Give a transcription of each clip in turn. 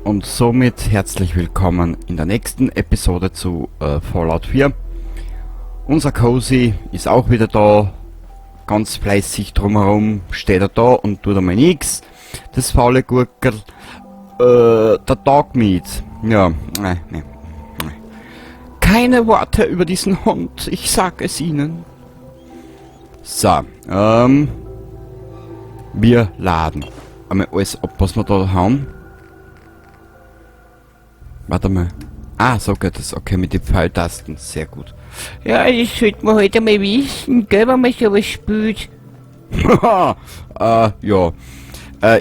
Und somit herzlich willkommen in der nächsten Episode zu Fallout 4. Unser Cozy ist auch wieder da, ganz fleißig drumherum, steht er da und tut einmal nix. Das faule Gurkel, der Dogmeat, ja, nein, nein, nein. Keine Worte über diesen Hund, ich sag es Ihnen. So, wir laden einmal alles ab, was wir da haben. Warte mal. Ah, so geht das. Okay, mit den Pfeiltasten. Sehr gut. Ja, das sollte man halt einmal wissen, gell, wenn man sowas spielt. Ja.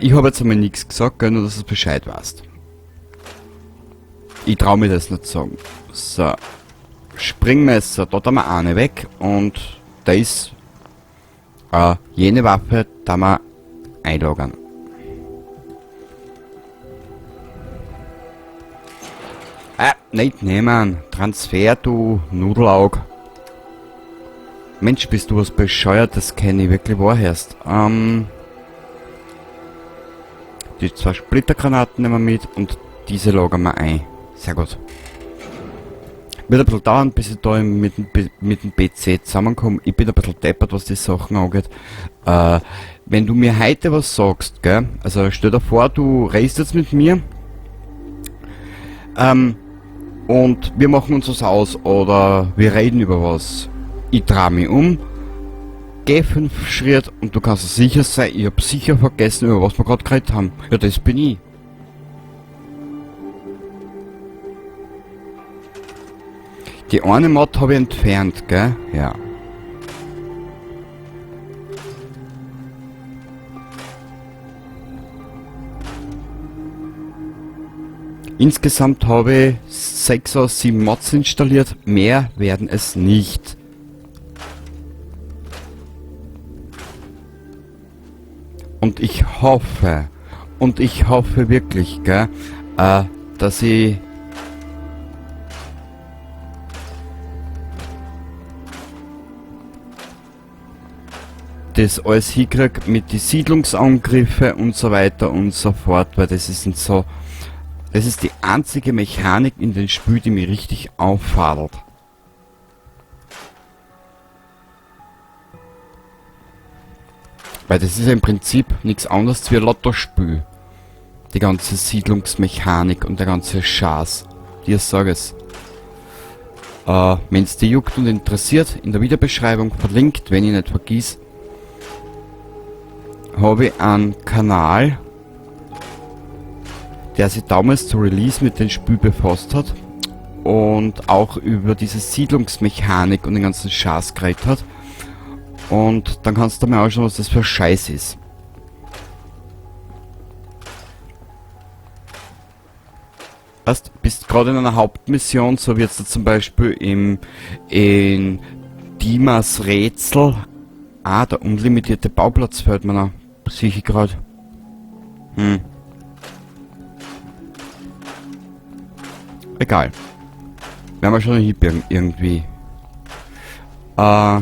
Ich hab jetzt einmal nix gesagt, gell, nur dass du Bescheid weißt. Ich trau mir das nicht sagen. So. Springmesser, da tun wir eine weg und da ist jene Waffe, da wir einlagern. Nicht nehmen. Transfer, du Nudelaug. Mensch, bist du was bescheuert, das kenn ich wirklich wahrhörst. Die zwei Splittergranaten nehmen wir mit und diese lagern wir ein. Sehr gut. Wird ein bisschen dauern, bis ich da mit dem PC zusammenkomme. Ich bin ein bisschen deppert, was die Sachen angeht. Wenn du mir heute was sagst, gell? Also stell dir vor, du redest jetzt mit mir. Und wir machen uns was aus oder wir reden über was. Ich dreh mich um, geh 5 Schritt und du kannst sicher sein, ich hab sicher vergessen, über was wir grad geredet haben. Ja, das bin ich. Die eine Mod hab ich entfernt, gell? Ja. Insgesamt habe ich 6 aus 7 Mods installiert, mehr werden es nicht. Und ich hoffe wirklich, gell, dass ich das alles hinkrieg mit die Siedlungsangriffe und so weiter und so fort, weil das ist nicht so... Das ist die einzige Mechanik in dem Spiel, die mich richtig auffadelt. Weil das ist ja im Prinzip nichts anderes wie ein Lottospiel. Die ganze Siedlungsmechanik und der ganze Schatz. Dir sag es. Wenn's dich juckt und interessiert, in der Videobeschreibung verlinkt, wenn ich nicht vergiss, habe ich einen Kanal, der sich damals zu Release mit dem Spiel befasst hat und auch über diese Siedlungsmechanik und den ganzen Schatz geredet hat. Und dann kannst du mir anschauen, was das für ein Scheiß ist. Weißt, bist gerade in einer Hauptmission, so wie jetzt da zum Beispiel in Dimas Rätsel. Ah, der unlimitierte Bauplatz fällt mir noch. Sehe ich grad. Egal. Werden wir schon hinbiegen, irgendwie. Das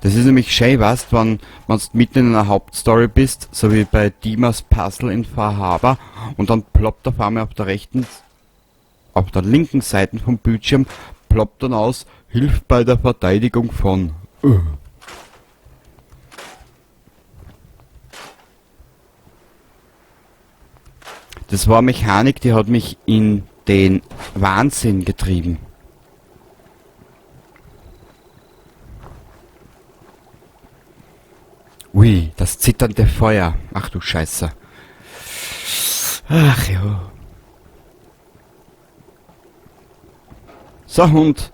ist nämlich schön, weißt, wenn du mitten in einer Hauptstory bist, so wie bei Dimas Puzzle in Far Harbor, und dann ploppt auf einmal auf der rechten, auf der linken Seite vom Bildschirm, ploppt dann aus, hilft bei der Verteidigung von. Das war eine Mechanik, die hat mich in den Wahnsinn getrieben. Ui, das zitternde Feuer. Ach du Scheiße. Ach ja. So, Hund.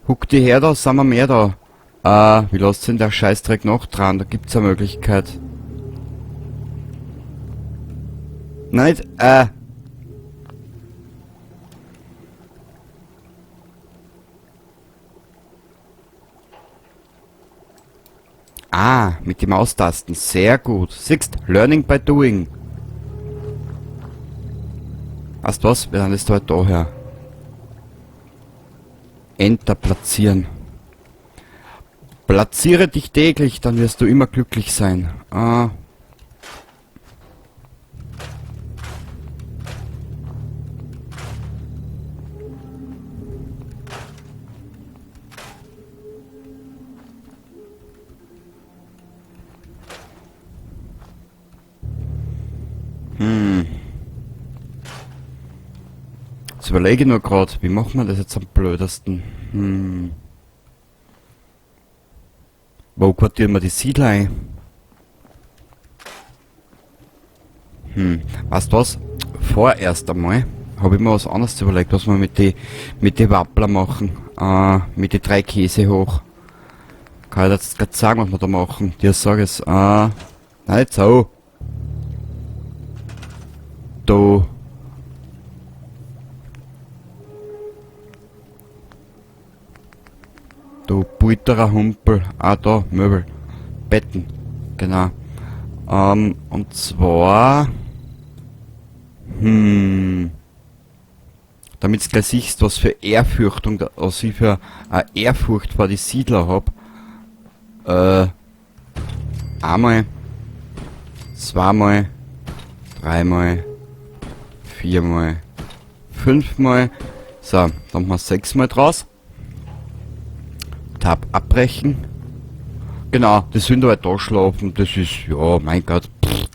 Huck die her da, sind wir mehr da. Wie lässt denn der Scheißdreck noch dran? Da gibt's eine Möglichkeit. Nein, nicht. Ah, mit den Maustasten. Sehr gut. Siehst, Learning by Doing. Weißt du was? Wir haben das da halt da her. Enter platzieren. Platziere dich täglich, dann wirst du immer glücklich sein. Jetzt überlege ich nur grad, wie machen wir das jetzt am blödesten? Wo quartieren wir die Siedler ein? Weißt du was? Vorerst einmal habe ich mir was anderes überlegt, was wir mit die Wappler machen. Mit die 3 Käse hoch. Kann ich jetzt grad sagen, was wir da machen? Dir sag ich's. Nein, nicht so. Da. Du bulterer Humpel. Ah, da, Möbel. Betten. Genau. Und zwar... Damit du gleich siehst, was für Ehrfürchtung, da, was ich für eine Ehrfurcht vor die Siedler hab. Einmal, zweimal, dreimal, viermal, fünfmal. So, dann machen wir 6-mal draus. Tab abbrechen. Genau, die sind halt da schlafen. Das ist, ja, mein Gott. Pff.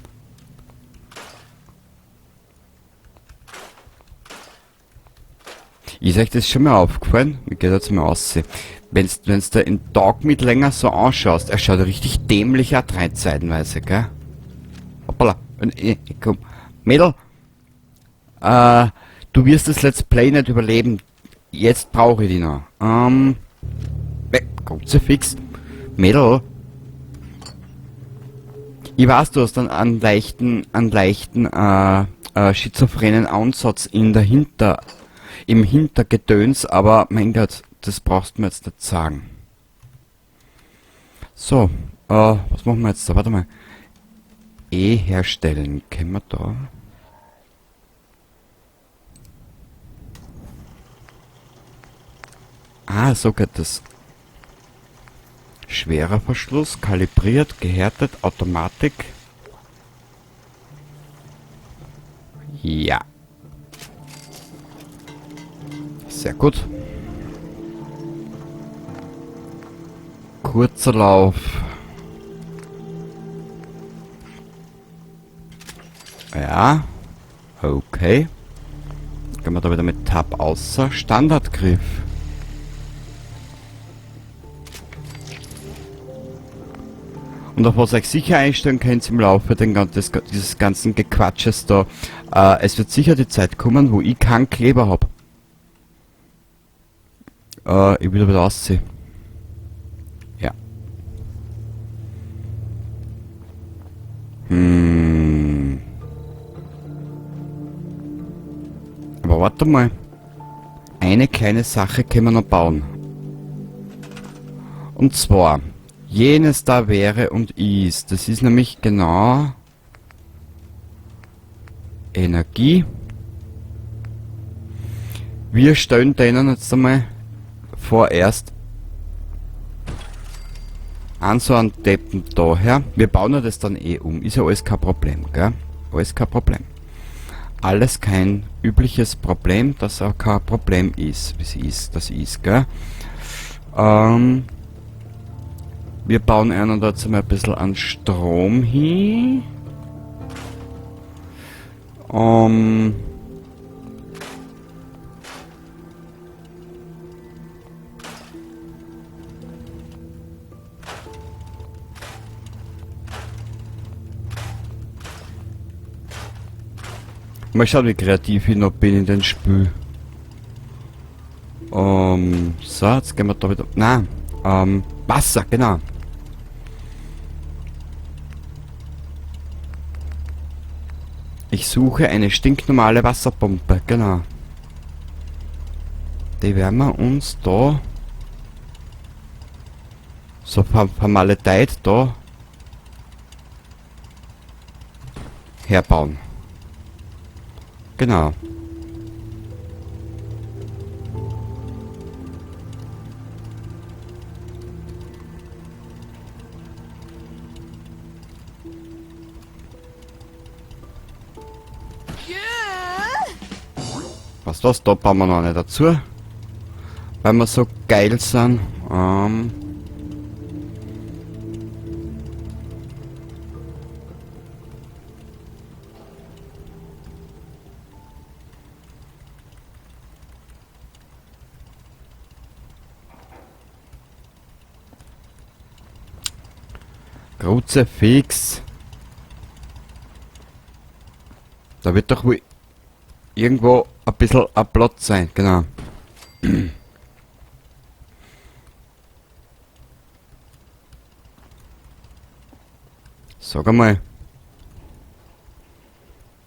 Ist euch das schon mal aufgefallen? Mir geht jetzt mal aus. Wenn's da in Dogmeat länger so anschaust, er schaut richtig dämlich auch rein zeitenweise, gell? Hoppala. Komm. Mädel, du wirst das Let's Play nicht überleben. Jetzt brauche ich dich noch. Kruzifix. Mädel. Ich weiß, du hast dann einen leichten schizophrenen Ansatz im Hintergedöns, aber mein Gott, das brauchst du mir jetzt nicht sagen. So, was machen wir jetzt da? Warte mal. E herstellen. Können wir da? Ah, so geht das. Schwerer Verschluss, kalibriert, gehärtet, Automatik. Ja. Sehr gut. Kurzer Lauf. Ja. Okay. Gehen wir da wieder mit Tab außer Standardgriff. Und auf was ihr euch sicher einstellen könnt im Laufe dieses ganzen Gequatsches da. Es wird sicher die Zeit kommen, wo ich keinen Kleber hab. Ich will wieder ausziehen. Ja. Aber warte mal. Eine kleine Sache können wir noch bauen. Und zwar, jenes da wäre und ist. Das ist nämlich genau Energie. Wir stellen denen jetzt einmal vorerst an so einen Deppen da her. Wir bauen ja das dann eh um. Ist ja alles kein Problem, gell? Alles kein Problem. Alles kein übliches Problem, das auch kein Problem ist, wie es ist, das ist, gell? Wir bauen einen da jetzt mal ein bisschen an Strom hin. Mal schauen, wie kreativ ich noch bin in den Spiel. So, jetzt gehen wir da wieder... Nein, Wasser, genau. Ich suche eine stinknormale Wasserpumpe, genau. Die werden wir uns da... So vermaledeit da... herbauen. Genau. Was das? Da bauen wir noch nicht dazu. Weil wir so geil sind. Kruzifix. Da wird doch wohl irgendwo ein bisschen ein Platz sein, genau. Sag einmal.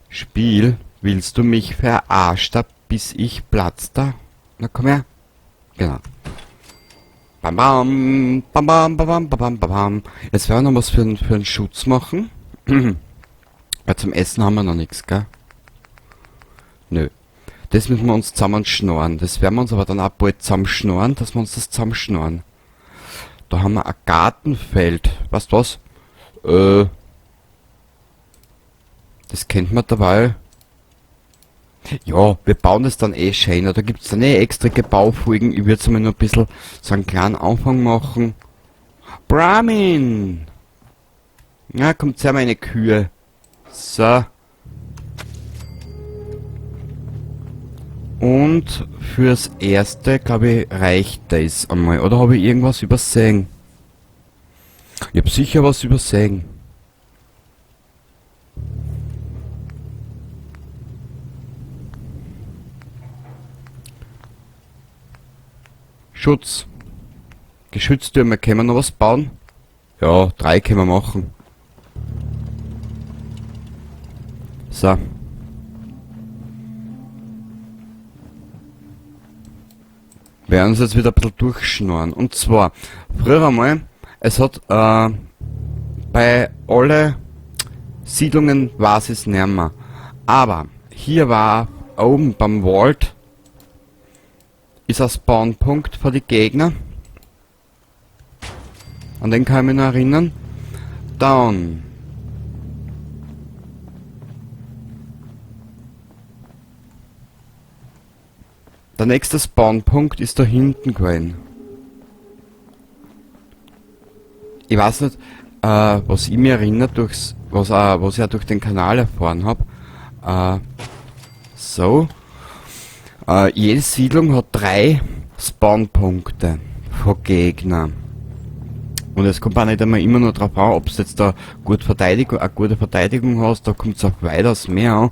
Spiel, willst du mich verarschen, bis ich platz da? Na komm her. Genau. Bam bam, bam bam bam bam bam bam. Jetzt werden wir noch was für einen Schutz machen. Weil zum Essen haben wir noch nichts, gell? Nö. Das müssen wir uns zusammen schnorren. Das werden wir uns aber dann auch bald zusammen schnorren, dass wir uns das zusammen schnorren. Da haben wir ein Gartenfeld. Weißt du was? Das kennt man dabei. Ja, wir bauen das dann eh schöner. Da gibt's dann eh extra Gebaufolgen. Ich würd's einmal nur ein bisschen so einen kleinen Anfang machen. Brahmin! Ja, kommt her, meine Kühe. So. Und fürs Erste, glaube ich, reicht das einmal. Oder habe ich irgendwas übersehen? Ich hab sicher was übersehen. Schutz. Geschütztürme, können wir noch was bauen? Ja, 3 können wir machen. So. Wir werden uns jetzt wieder ein bisschen durchschnorren. Und zwar, früher einmal, es hat bei alle Siedlungen war es nicht mehr. Aber hier war oben beim Wald ist ein Spawnpunkt für die Gegner. An den kann ich mich noch erinnern. Dann der nächste Spawnpunkt ist da hinten gewesen. Ich weiß nicht, was ich mir erinnere, was ich auch durch den Kanal erfahren hab. So. Jede Siedlung hat 3 Spawnpunkte vor Gegner. Und es kommt auch nicht einmal immer nur drauf an, ob du jetzt da eine gute Verteidigung hast, da kommt's auch weitaus mehr an.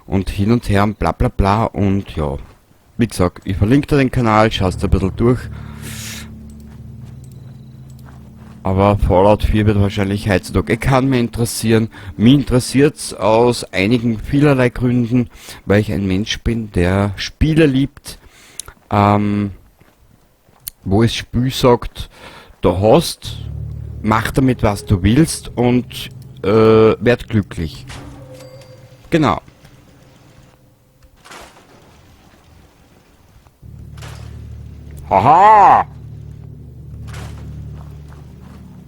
Und hin und her und bla bla bla und ja. Wie gesagt, ich verlinke dir den Kanal, schaust da ein bisschen durch. Aber Fallout 4 wird wahrscheinlich heutzutage eh keinen mehr interessieren. Mich interessiert's aus einigen vielerlei Gründen, weil ich ein Mensch bin, der Spiele liebt, wo es Spiel sagt, du hast, mach damit was du willst und werd glücklich. Genau. Haha!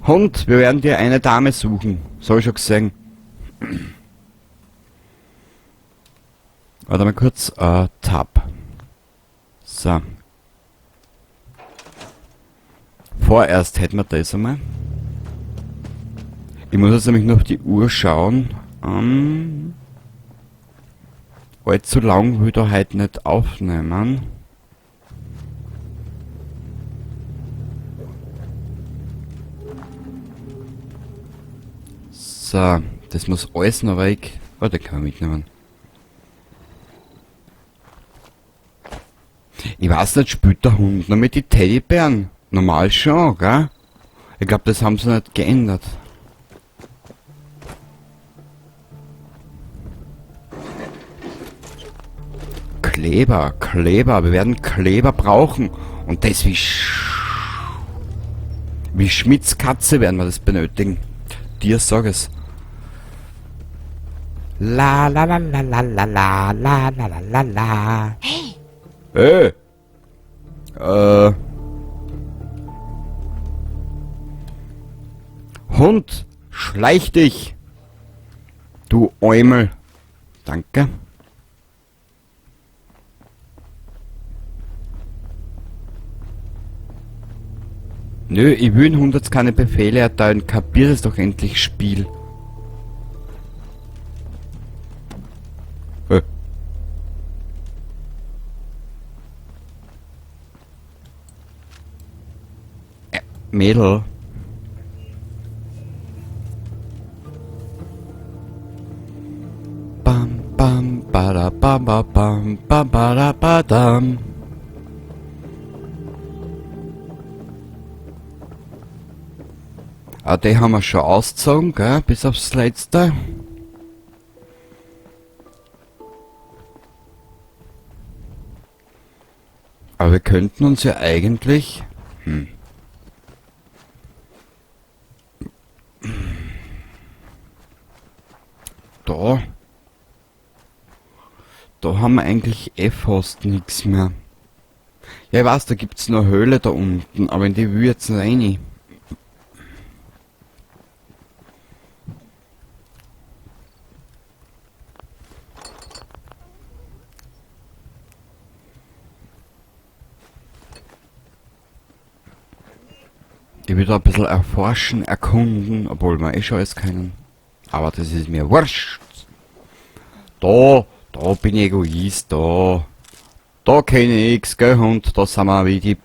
Hund, wir werden dir eine Dame suchen. So hab ich schon gesehen. Warte mal kurz. Tab. So. Vorerst hätten wir das einmal. Ich muss jetzt nämlich noch auf die Uhr schauen. Allzu lang will ich da heute nicht aufnehmen. So, das muss alles noch weg. Oh, den kann man mitnehmen. Ich weiß nicht, spielt der Hund noch mit den Teddybären? Normal schon, gell? Ich glaub, das haben sie nicht geändert. Kleber, Kleber, wir werden Kleber brauchen. Und das wie Schmidts Katze werden wir das benötigen. Dir sag es. La la la la la la la la la la la la. Hey! Hey! Hund, schleich dich! Du Eumel. Danke. Nö, ich will den Hund jetzt keine Befehle erteilen. Kapiert es doch endlich, Spiel. Mädel. Bam, bam, bada, bam, bam, bam, bam, bada, badam. Ah, die haben wir schon ausgezogen, gell? Bis aufs Letzte. Aber wir könnten uns ja eigentlich... Da. Da haben wir eigentlich eh fast nix mehr. Ja, ich weiß, da gibt's noch eine Höhle da unten, aber in die will ich jetzt nicht rein. Ich will da ein bisschen erforschen, erkunden, obwohl wir eh schon alles kennen. Aber das ist mir wurscht. Da bin ich Egoist, da. Da kenn ich nix, gell, Hund? Da sind wir wie die...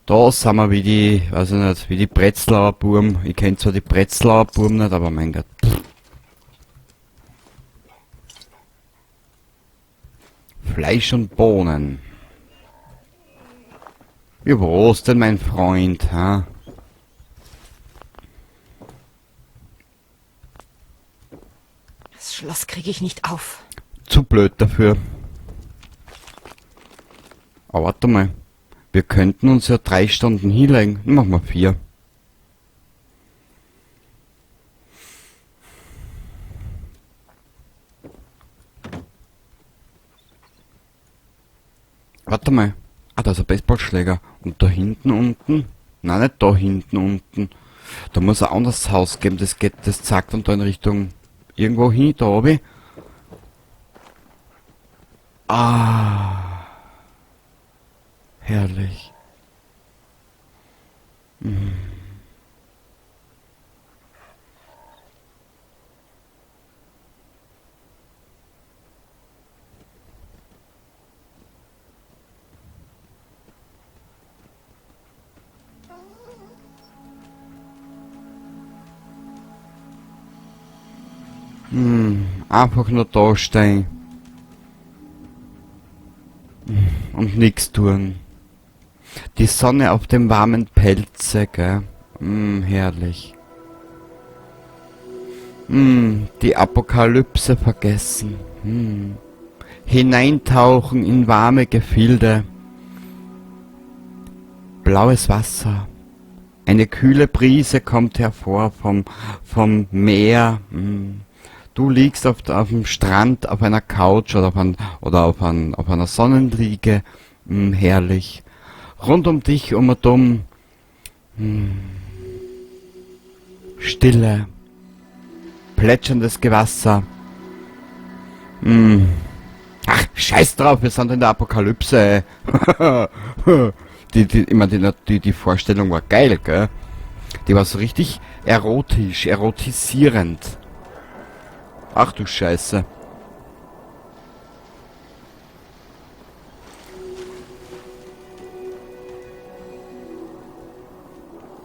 Da sind wir wie die, weiß ich nicht, wie die Bretzlauer Burm. Ich kenn zwar die Bretzlauer Burm nicht, aber mein Gott. Fleisch und Bohnen. Ja, wo ist denn mein Freund, ha? Das Schloss kriege ich nicht auf. Zu blöd dafür. Aber warte mal. Wir könnten uns ja 3 Stunden hinlegen. Dann machen wir 4. Warte mal. Ah, da ist ein Baseballschläger. Und da hinten unten? Nein, nicht da hinten unten. Da muss ein anderes Haus geben. Das geht, das zeigt dann da in Richtung irgendwo hin, da oben. Ah. Herrlich. Einfach nur da stehen. Und nix tun. Die Sonne auf dem warmen Pelze, gell? Herrlich. Die Apokalypse vergessen. Hineintauchen in warme Gefilde. Blaues Wasser. Eine kühle Brise kommt hervor vom Meer. Du liegst auf dem Strand, auf einer Couch oder auf einer Sonnenliege. Herrlich. Rund um dich, um und um. Stille. Plätscherndes Gewässer. Ach, scheiß drauf, wir sind in der Apokalypse. Die Vorstellung war geil, gell? Die war so richtig erotisch, erotisierend. Ach du Scheiße.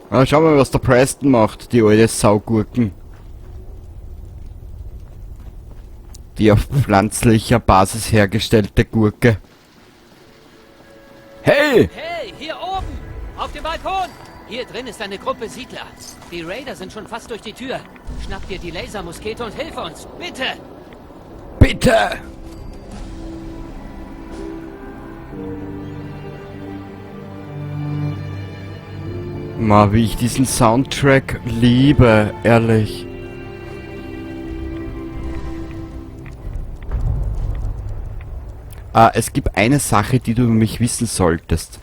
Na, schau mal, was der Preston macht, die alte Saugurken. Die auf pflanzlicher Basis hergestellte Gurke. Hey! Hey, hier oben! Auf dem Balkon! Hier drin ist eine Gruppe Siedler. Die Raider sind schon fast durch die Tür. Schnapp dir die Lasermuskete und hilf uns. Bitte! Bitte! Ma, wie ich diesen Soundtrack liebe, ehrlich. Es gibt eine Sache, die du über mich wissen solltest.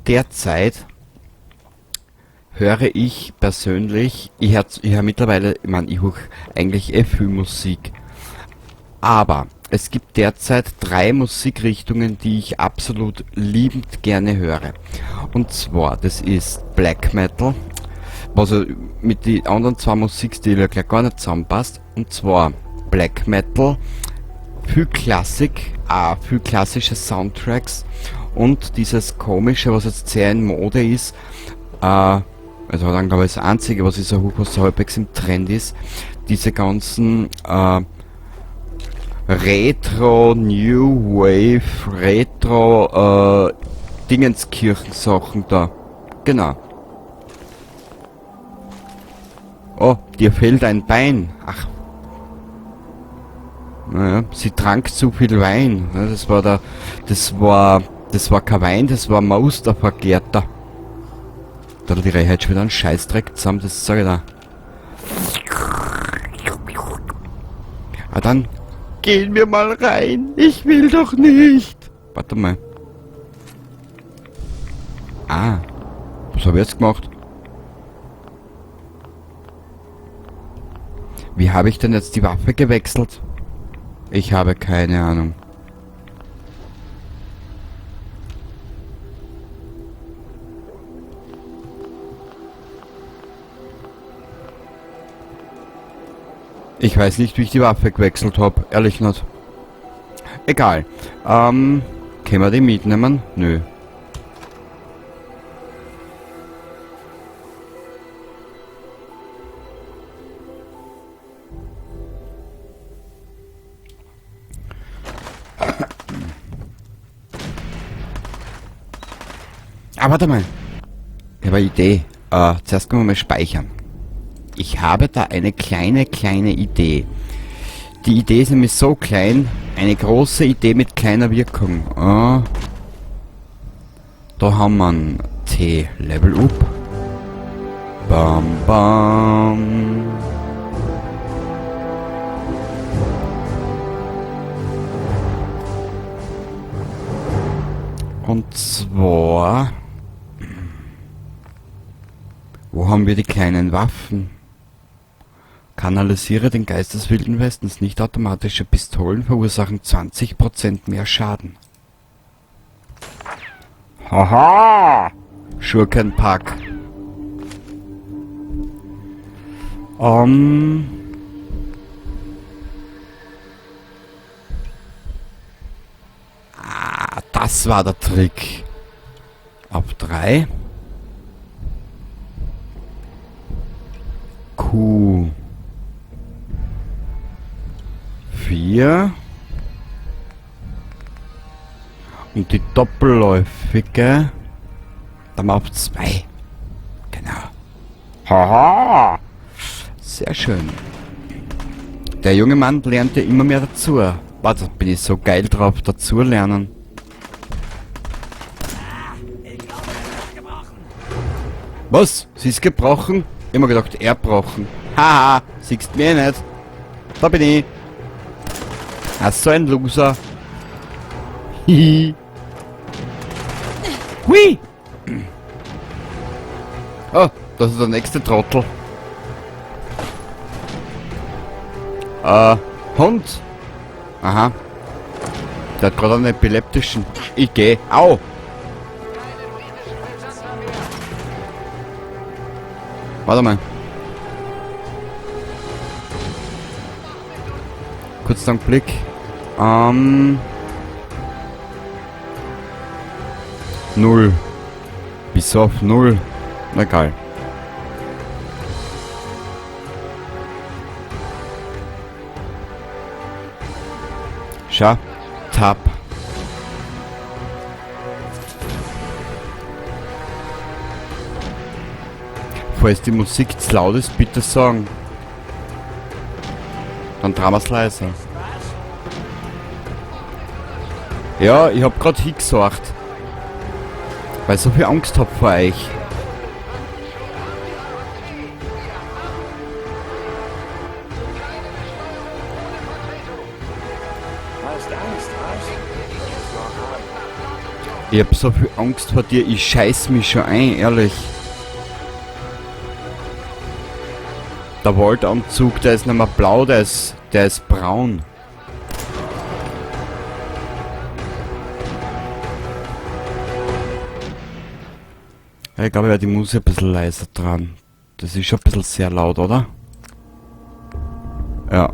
Derzeit höre ich persönlich, ich hör mittlerweile, ich mein, ich höre eigentlich eh viel Musik. Aber Es gibt derzeit 3 Musikrichtungen, die ich absolut liebend gerne höre. Und zwar, das ist Black Metal, was ja mit den anderen 2 Musikstilen gleich gar nicht zusammenpasst. Und zwar Black Metal, viel Klassik, auch viel klassische Soundtracks und dieses komische, was jetzt sehr in Mode ist, also dann glaube ich das Einzige, was ich so hoch, was so halbwegs im Trend ist, diese ganzen Retro, New Wave, Retro, Dingenskirchen-Sachen da. Genau. Oh, dir fehlt ein Bein. Ach. Naja, sie trank zu viel Wein. Ja, das war der, das war, das war kein Wein, das war Maus, der Verkehrter. Da hat die Reihe halt schon wieder einen Scheißdreck zusammen, das sag ich da. Ah, dann gehen wir mal rein. Ich will doch nicht. Warte mal. Ah. Was hab ich jetzt gemacht? Wie habe ich denn jetzt die Waffe gewechselt? Ich habe keine Ahnung. Ich weiß nicht, wie ich die Waffe gewechselt hab. Ehrlich nicht. Egal. Können wir die mitnehmen? Nö. Ah, warte mal. Ich habe eine Idee. Zuerst können wir mal speichern. Ich habe da eine kleine, kleine Idee. Die Idee ist nämlich so klein, eine große Idee mit kleiner Wirkung. Ah. Da haben wir einen T. Level Up. Bam, bam. Und zwar... Wo haben wir die kleinen Waffen? Kanalisiere den Geist des Wilden Westens. Nicht automatische Pistolen verursachen 20% mehr Schaden. Haha! Schurkenpack. Ah, das war der Trick. Auf 3. Q. 4. Und die doppelläufige. Dann mal auf 2. Genau. Haha! Sehr schön. Der junge Mann lernte immer mehr dazu. Warte, bin ich so geil drauf, dazu lernen. Was? Sie ist gebrochen? Immer gedacht, erbrochen. Haha, siehst mir nicht. Da bin ich. Ach, so ein Loser. Hihi. Hui! Oh, das ist der nächste Trottel. Hund. Aha. Der hat gerade einen epileptischen. Ich geh. Au! Warte mal. Kurz einen Blick. 0. Wieso auf 0? Na egal. Schau. Tab. Falls die Musik zu laut ist, bitte sagen. Dann drehen wir's leiser. Ja, ich hab grad hingesorgt. Weil ich so viel Angst hab vor euch. Ich hab so viel Angst vor dir, ich scheiß mich schon ein, ehrlich. Der Waldanzug, der ist nicht mehr blau, der ist braun. Ja, ich glaube, ich werde die Musik ein bisschen leiser dran. Das ist schon ein bisschen sehr laut, oder? Ja.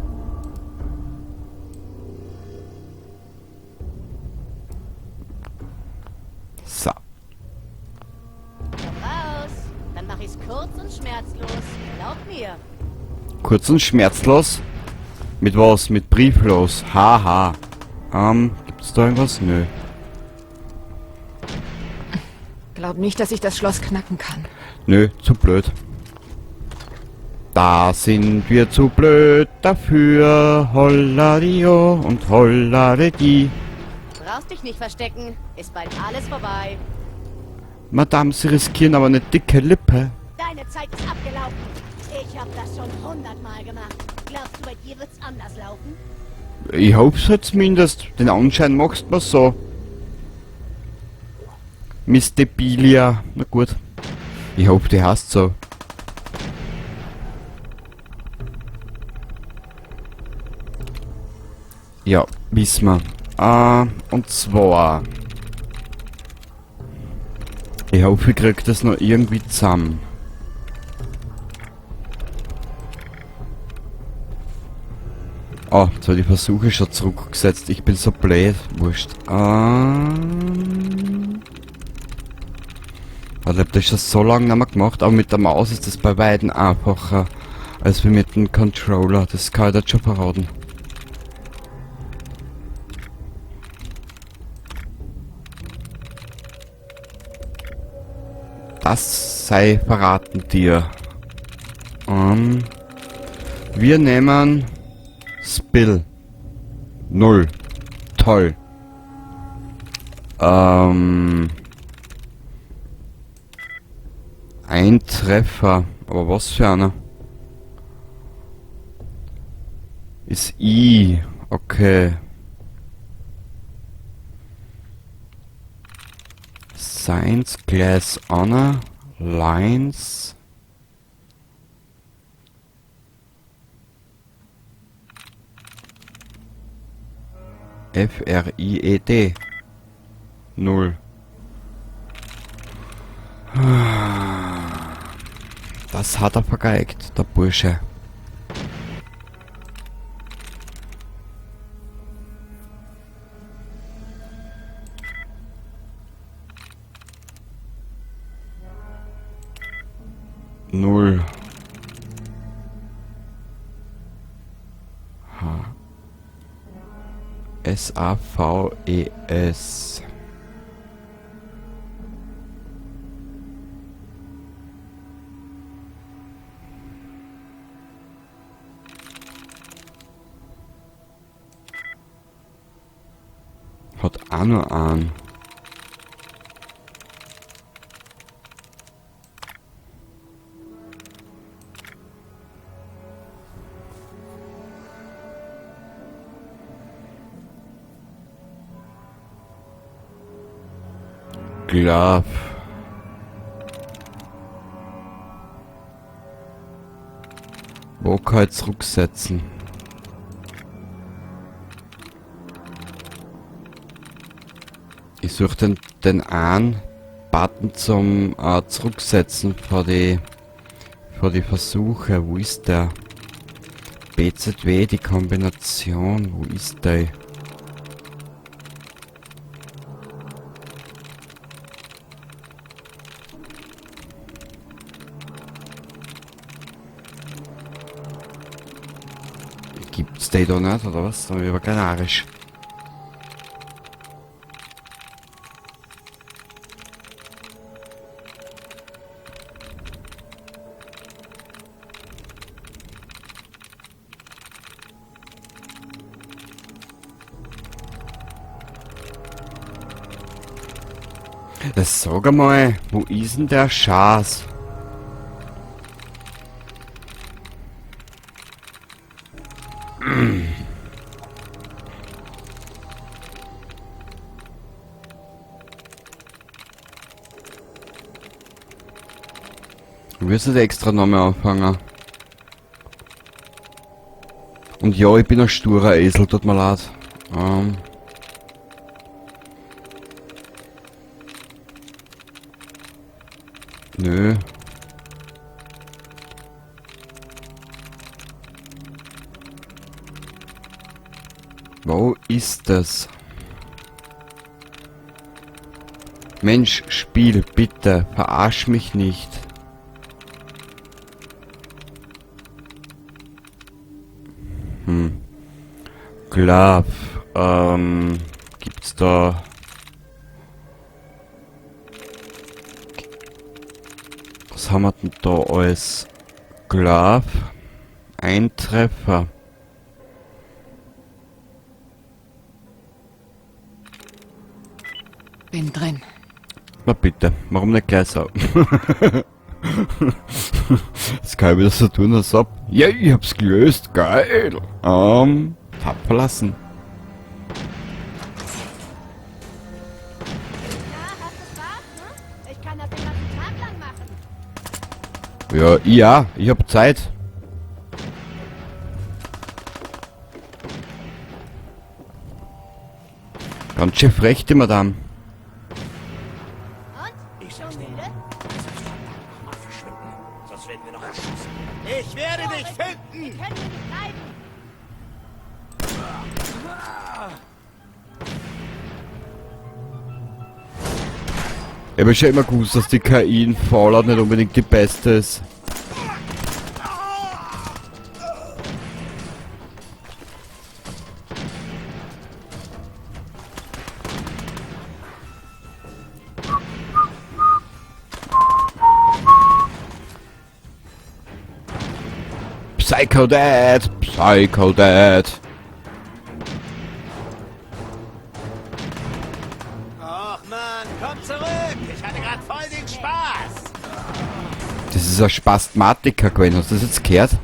So. Komm raus. Dann mach ich's kurz und schmerzlos. Glaub mir. Kurz und schmerzlos. Mit was? Mit brieflos. Haha. Gibt's da irgendwas? Nö. Glaub nicht, dass ich das Schloss knacken kann. Nö, zu blöd. Da sind wir zu blöd dafür. Holladio und hollaredi. Brauchst dich nicht verstecken. Ist bald alles vorbei. Madame, Sie riskieren aber eine dicke Lippe. Deine Zeit ist abgelaufen. Ich hab das schon 100-mal gemacht. Glaubst du, bei dir wird's anders laufen? Ich hoff's halt zumindest. Den Anschein machst du mir so. Miss Debilia. Na gut. Ich hoffe, die heißt so. Ja, wissen wir. Und zwar... Ich hoffe, ich krieg das noch irgendwie zusammen. Oh, jetzt hab ich die Versuche schon zurückgesetzt. Ich bin so blöd. Wurscht. Ich hab das schon so lange nicht mehr gemacht, aber mit der Maus ist das bei weitem einfacher als mit dem Controller. Das kann ich dir schon verraten. Das sei verraten dir. Wir nehmen Spill. 0. Toll. Ein Treffer. Aber was für einer? Ist I. Okay. Science Glass Honor. Lines. F R I E D. 0. Das hat er vergeigt, der Bursche. 0. H. S A V E S. Hat auch nur einen. Glove. Wo kann ich zurücksetzen? Ich suche den einen Button zum Zurücksetzen vor die Versuche. Wo ist der? BZW, die Kombination. Wo ist der? Gibt's die da nicht, oder was? Da bin ich aber gleich narrisch. Das sag einmal, wo ist denn der Schatz? Wirst du extra nochmal anfangen? Und ja, ich bin ein sturer Esel, tut mir leid. Nö. Wo ist das? Mensch, Spiel, bitte, verarsch mich nicht. Glove, gibt's da... Was haben wir denn da alles? Glove, ein Treffer. Bin drin. Na bitte, warum nicht gleich so? Das kann ich wieder so tun, als ob. Ja, ich hab's gelöst, geil. Tab verlassen. Ja, hast du Spaß, ne? Ich kann das den ganzen Tag lang machen. Ja, ja, ich hab Zeit. Ganz schön frech, die Madame. Und? Ich Schon sag's dir. müde? Du sollst verdammt nochmal verschwinden. Sonst werden wir noch erschossen. Ich werde dich finden! Wir können hier nicht bleiben. Ich hab schon immer gewusst, dass die KI in Fallout nicht unbedingt die beste ist. Psycho Dad! Psycho Dad! Och Mann, komm zurück! Ich hatte gerade voll den Spaß! Das ist ein Spastmatiker gewesen, hast du das jetzt gehört?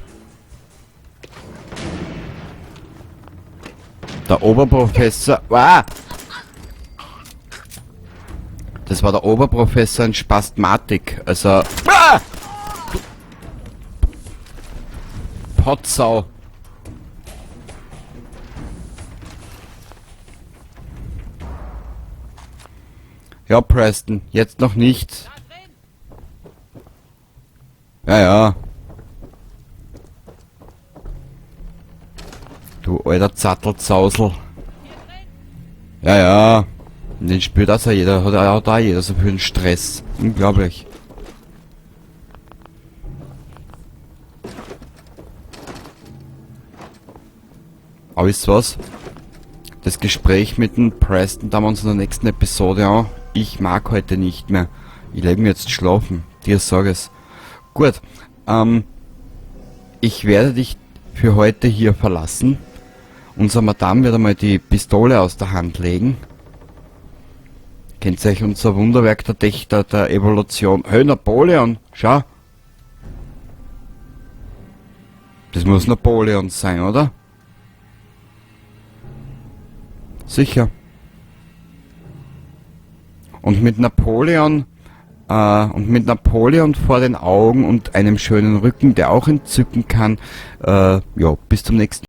Der Oberprofessor... Ah! Das war der Oberprofessor in Spastmatik, also... Ah! Potsau. Ja, Preston, jetzt noch nicht. Ja, ja. Du alter Zattelzausel. Ja, ja. Den spürt das ja jeder. Hat auch da jeder so viel Stress. Unglaublich. Aber wisst ihr was? Das Gespräch mit dem Preston da wir uns in der nächsten Episode an. Ich mag heute nicht mehr. Ich leg mir jetzt schlafen. Dir sag es. Gut. Ich werde dich für heute hier verlassen. Unser Madame wird einmal die Pistole aus der Hand legen. Kennt ihr euch unser Wunderwerk der Dächter der Evolution? Hey, Napoleon! Schau! Das muss Napoleon sein, oder? Sicher. Und mit Napoleon vor den Augen und einem schönen Rücken, der auch entzücken kann. Ja, bis zum nächsten Mal.